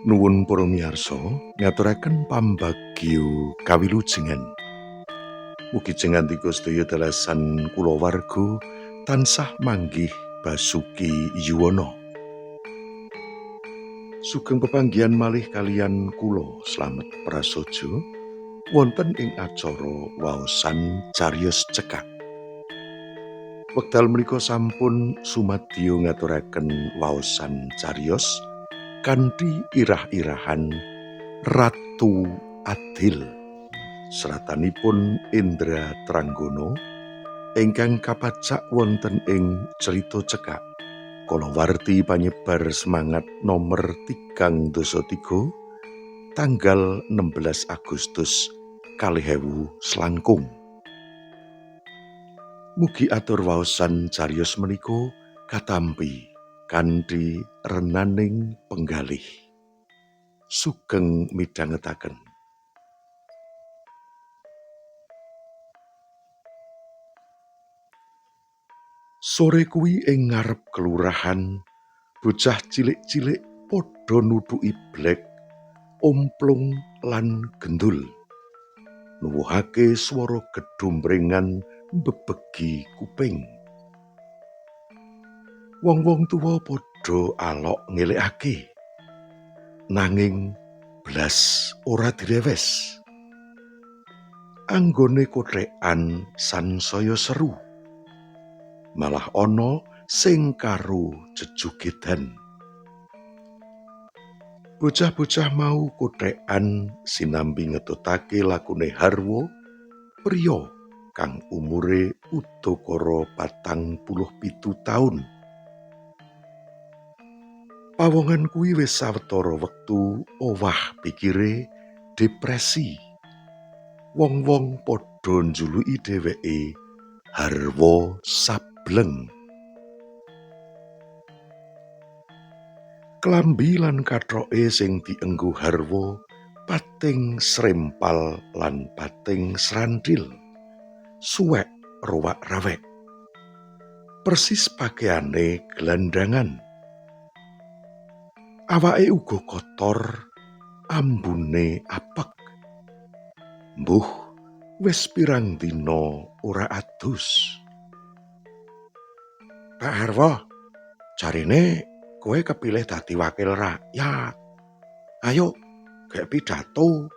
Nuwun para miyarsa ngaturaken pambagio kawilujengan. Mugi jengandika sedaya dalasan kulawarga tansah manggih basuki yuwana. Sugeng pepanggihan malih kaliyan kula Slamet Prasojo wonten ing acara waosan cariyos cekak. Wekdal menika sampun sumadyo ngaturaken waosan cariyos kanthi irah-irahan Ratu Adil. Seratanipun Indra Tranggono ingkang kapacak wonten ing Crita Cekak kalawarti panyebar semangat nomer 33 tanggal 16 Agustus 2000 selangkung. Mugi atur waosan cariyos menika katampi kanthi renaning penggalih. Sugeng midhangetaken. Sore kuwi ing ngarep kelurahan, bocah cilik-cilik padha nuthuki blek, omplung lan gendul. Nuwuhake swara gedhombrengan mbebegi kuping. Wong-wong tuwa padha alok ngelekake. Nanging blas ora direwes. Anggone kothekan sansaya seru. Malah ana sing karo jejogedan. Bocah-bocah mau kothekan sinambi ngetutake lakune Harwo, priya kang umure udakara 47 taun. Pawongan kuwi wis sawetara wektu owah pikire depresi. Wong-wong padha njuluki dheweke Harwo Sableng. Klambi lan kathoke sing dienggo Harwo pating srempal lan pating srandil. Suwek rowak-rawek. Persis pakaiane gelandangan. Awake uga kotor, ambune apek. Mbuh, wis pirang dina ora adus. Pak Harwo, jarene kowe kepilih dadi wakil rakyat. Ayo, gek pidato.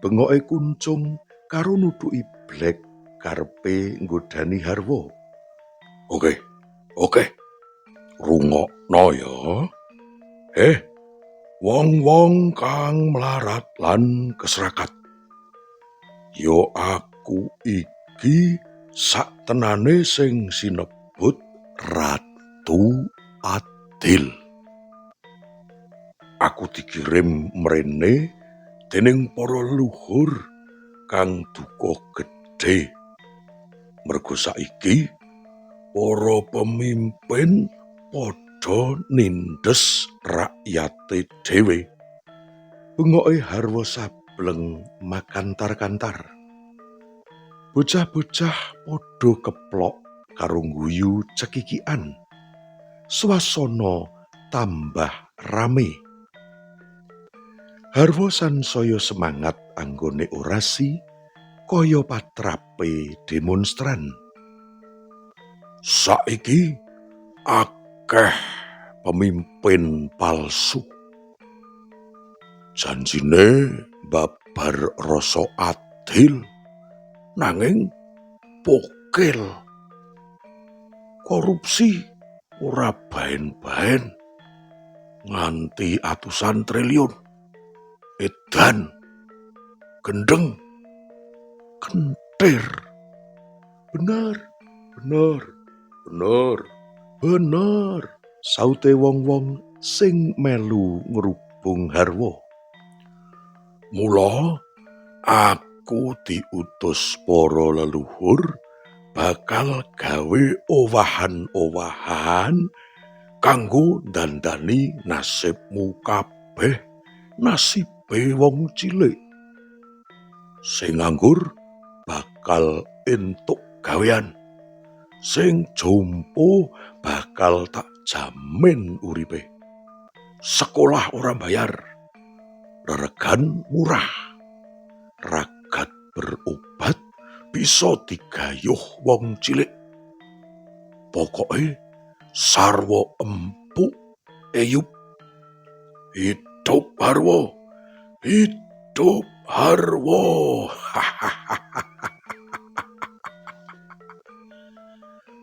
Bengoke Kuncung karo nuthuki blek karepe nggodani Harwo. Oke, oke. Rungokno ya. Wong-wong kang mlarat lan kesrakat. Yo aku iki saktenane sing sinebut Ratu Adil. Aku dikirim mrene dening para leluhur kang duka gedhe. Mergo saiki para pemimpin padha nindes rakyate dhewe. Bengoke Harwo Sableng makantar-kantar. Bocah-bocah padha keplok karo ngguyu cekikikan. Swasana tambah rame. Harwo sansaya semangat anggone orasi kaya patrape demonstran. Saiki akeh pemimpin palsu. Janjine babar rasa adil nanging pokel. Korupsi ora baen-baen nganti atusan triliun. Edan, gendeng, kentir. Bener, bener, bener, bener. Saute wong-wong sing melu ngrubung Harwo. Mula aku diutus para leluhur bakal gawe owahan-owahan kanggo ndandani nasibmu kabeh, nasibe wong cilik. Sing nganggur bakal entuk gawean. Sing jompo bakal tak jamin uripe. Sekolah ora bayar. Reregan murah. Ragat berobat bisa digayuh wong cilik. Pokoke sarwa empuk eyup. Hidup Harwo. Hidup Harwo.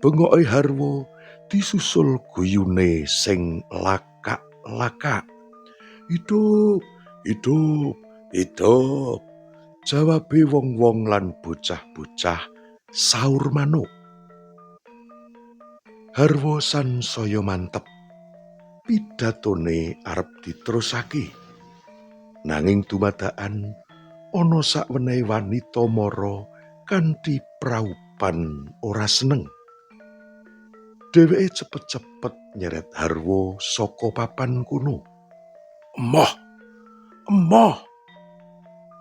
Bengoke Harwo disusul guyune sing lakak-lakak. Hidup, hidup, hidup. Jawabe wong-wong lan bocah-bocah saur manuk. Harwo sansaya mantep. Pidatone arep diterusake. Nanging dumadakan ana sakwenehe wanita mara kanthi praupan ora seneng. Dheweke cepet-cepet nyeret Harwo saka papan kuno. Emoh, emoh.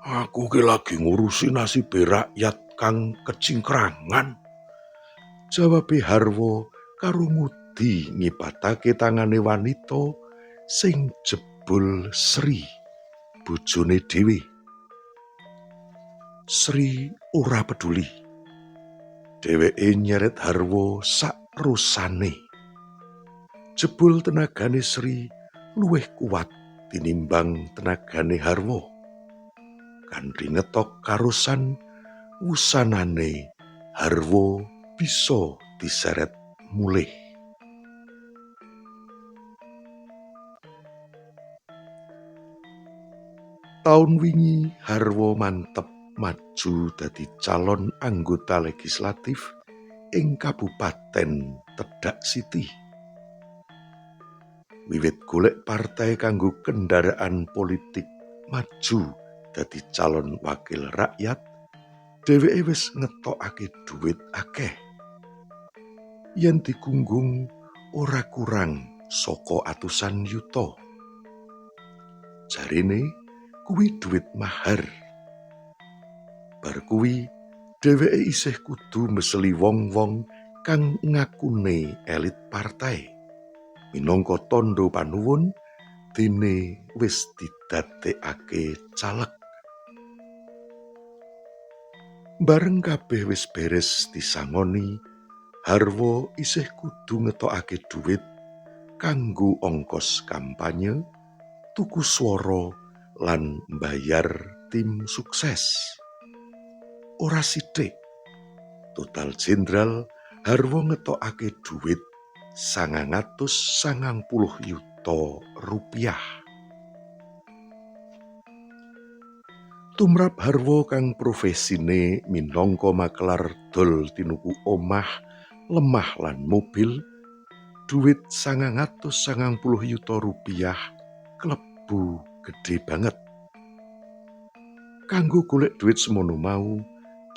Aku ki lagi ngurusi nasibe rakyat kang kecingkrangan. Jawabe Harwo karo ngudi ngipatake tangane wanita sing jebul Sri, bojone dhewe. Sri ora peduli. Dheweke nyeret Harwo sak rusane. Jebul tenagane Sri luwih kuat tinimbang tenagane Harwo. Kanthi ngetok karosan wusanane Harwo bisa diseret mulih. Taun wingi Harwo mantep maju dadi calon anggota legislatif ing Kabupaten Tedak Siti. Wiwit golek partai kanggo kendaraan politik maju dadi calon wakil rakyat, dheweke wis ngetokake duit akeh. Yen digunggung ora kurang saka atusan yuta. Jarene kuwi duit mahar. Bar kuwi dheweke isih kudu meseli wong-wong kang ngakune elit partai. Minangka tandha panuwun dene wis didadekake caleg. Bareng kabeh wis beres disangoni, Harwo isih kudu ngetokake duit kanggo ongkos kampanye, tuku swara lan mbayar tim sukses. Ora sithik. Total jenderal Harwo ngetokake duit 990 yuta rupiah. Tumrap Harwo kang profesine minangka makelar dol tinuku omah, lemah lan mobil, duit 990 yuta rupiah klebu gedhe banget. Kanggo golek duit semono mau,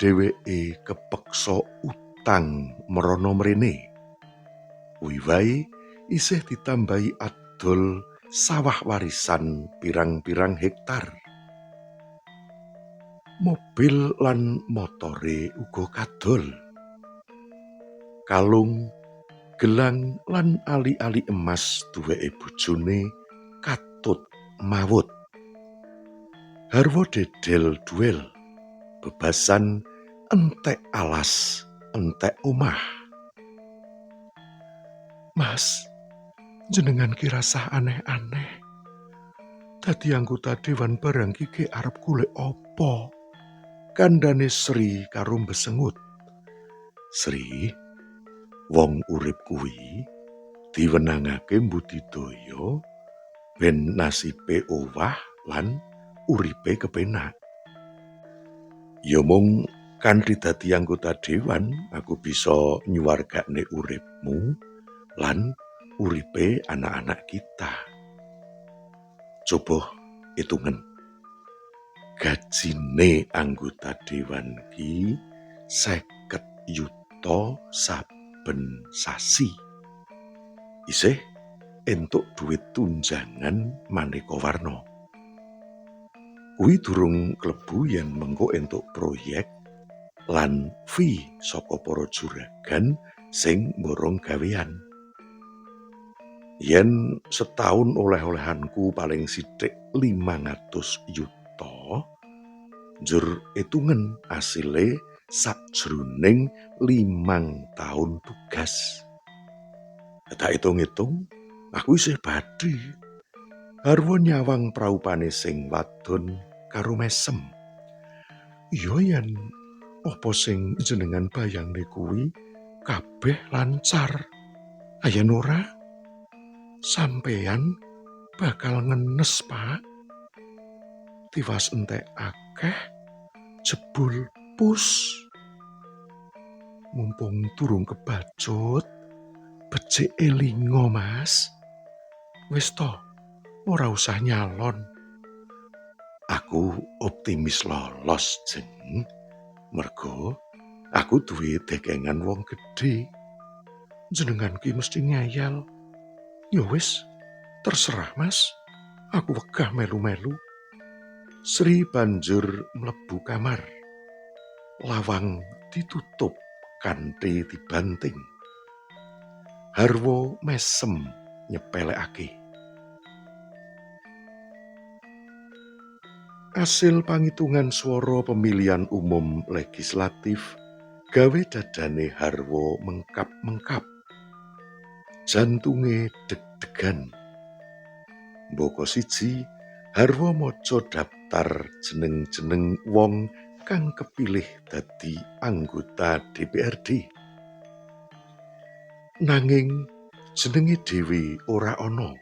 dheweke kepeksa utang mrana mrene. Kuwi wae isih ditambahi adol sawah warisan pirang-pirang hektar. Mobil lan motore uga kadol. Kalung, gelang lan ali-ali emas duweke bojone katut mawut. Harwo dedel duel, bebasan entek alas, entek omah. Mas, jenengan ki rasah aneh-aneh. Dadi anggota dewan barang ki arep golek apa? Kandhane Sri karo mbesengut. Sri, wong urip kuwi diwenangake mbudidaya ben nasibe owah lan uripe kepenak. Ya mung kanthi dadi anggota dewan aku bisa nyuwargakne uripmu lan uripe anak-anak kita. Coba hitungen. Gajine anggota dewan ki 50 yuta saben sasi. Isih entuk duit tunjangan maneka warna. Kuwi durung klebu yen mengko entuk proyek lan fee saka para juragan sing mborong gawean. Yen setahun oleh-olehanku paling sithik 500 yuta, njur itungen asile sakjroning 5 taun tugas. Tak hitung-hitung, aku isih bathi. Harwo nyawang praupane sing wadon karo mesem. Iya yen apa sing jenengan bayangne kuwi kabeh lancar. Ayen ora? Sampeyan bakal ngenes, Pak. Tiwas entek akeh jebul pus. Mumpung durung kebacut, becik elinga, Mas. Wis to, ora usah nyalon. Aku optimis lolos, Jeng. Mergo aku duwe dekengan wong gedhe. Jenengan ki mesti ngeyel. Ya wis, terserah Mas. Aku wegah melu-melu. Sri banjur mlebu kamar. Lawang ditutup kanthi dibanting. Harwo mesem nyepelekake. Asil pangitungan swara pemilihan umum legislatif gawe dadane Harwo mengkap-mengkap. Jantunge deg-degan. Mboko siji, Harwo maca daftar jeneng-jeneng wong kang kepilih dadi anggota DPRD. Nanging jenenge dhewe ora ana.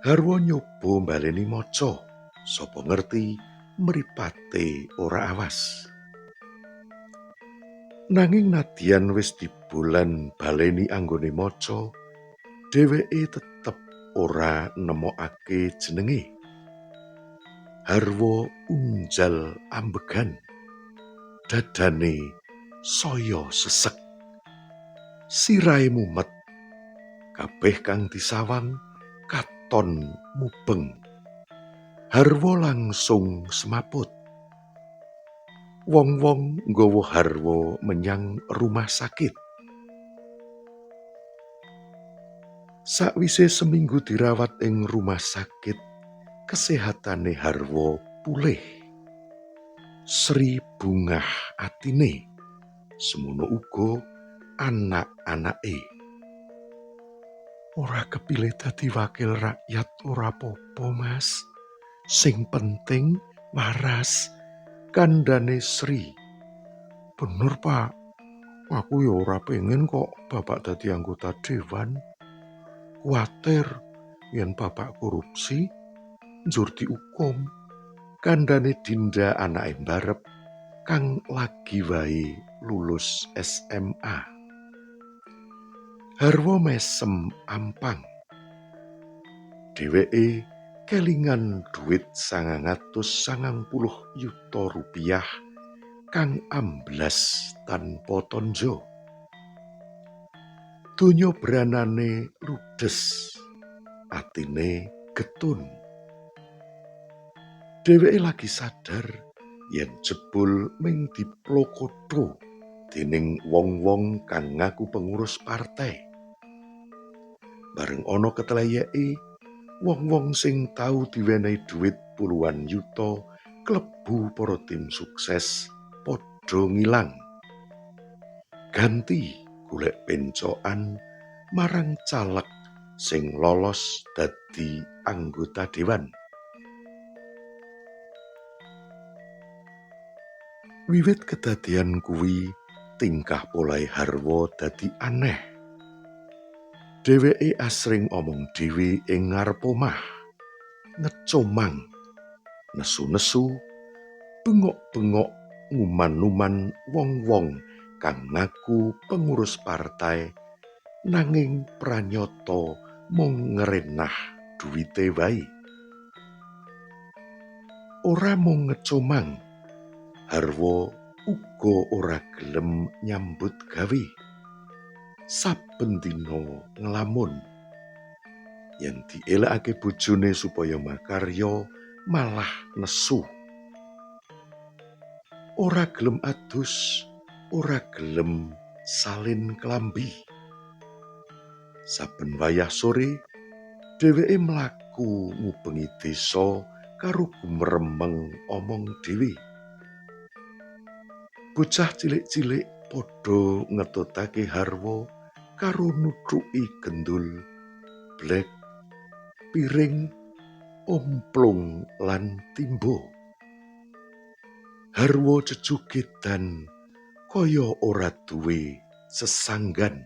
Harwo nyoba mbaleni maca, sapa ngerti mripate ora awas. Nanging nadyan wis dibolan baleni anggone maca, dheweke tetep ora nemokake jenenge. Harwo unjal ambegan. Dadane saya sesek. Sirahe mumet. Kabeh kang disawang katon mubeng. Harwo langsung semaput. Wong-wong nggawa Harwo menyang rumah sakit. Sakwise seminggu dirawat ing rumah sakit, kesehatane Harwo pulih. Sri bungah atine, semono uga anak-anake. Ora kepilih dadi wakil rakyat ora apa-apa, Mas. Sing penting waras, kandhane Sri. Bener, Pak. Aku ya ora pengen kok bapak dadi anggota dewan. Kuwatir yen bapak korupsi, njur diukum. Kandhane Dinda anake mbarep kang lagi wae lulus SMA. Harwo mesem ampang. Dheweke kelingan duit 990 yuta rupiah kang amblas tanpa tandha. Donya branane ludes, atine getun. Dheweke lagi sadar yen jebul ming diplokotho dening wong-wong kang ngaku pengurus partai. Bareng ana ketleyeke, wong-wong sing tau diwenehi dhuwit puluhan yuta klebu para tim sukses padha ngilang. Ganti golek pencokan marang caleg sing lolos dadi anggota dewan. Wiwit kedadian kuwi, tingkah polahe Harwo dadi aneh. Dheweke asring omong dhewe ing ngarep omah, ngecomang, nesu-nesu, bengok-bengok nguman-uman wong-wong kang ngaku pengurus partai nanging pranyata mung ngrenah duwite wae. Ora mung ngecomang, Harwo uga ora gelem nyambut gawe. Saben dina nglamun. Yen dielekake bojone supaya makarya malah nesu. Ora gelem adus, ora gelem salin klambi. Saben wayah sore dheweke mlaku ngubengi desa karo gumremeng omong dhewe. Bocah cilik-cilik padha ngetutake Harwo karo nuthuki gendul, blek, piring, omplung lan timba. Harwo jejogedan kaya ora duwe sesanggan.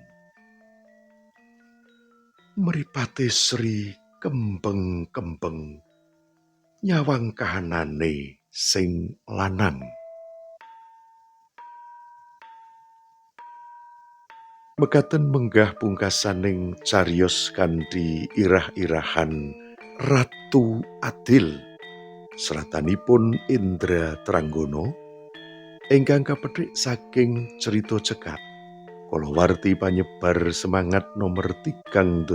Mripate Sri kembeng-kembeng nyawang kahanane sing lanang. Mekaten menggah pungkasaning cariyos kanthi irah-irahan Ratu Adil. Seratanipun Indra Tranggono ingkang kapethik saking cerita cekak kalawarti panyebar semangat nomor 33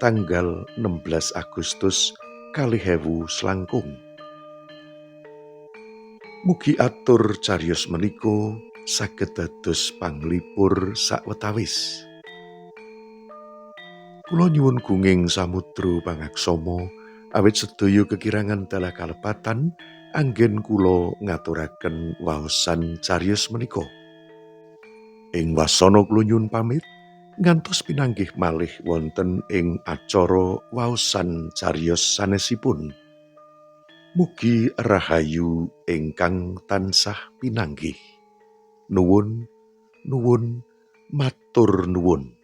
tanggal 16 Agustus 2000 selangkung. Mugi atur cariyos menika saged dados panglipur sawetawis. Kula nyuwun gunging samudra pangaksama awit sedaya kekirangan dalah kalepatan anggen kula ngaturaken waosan cariyos menika. Ing wasana kula nyuwun pamit ngantos pinanggih malih wonten ing acara waosan cariyos sanesipun. Mugi rahayu ingkang tansah pinanggih. Nuwun, nuwun, matur nuwun.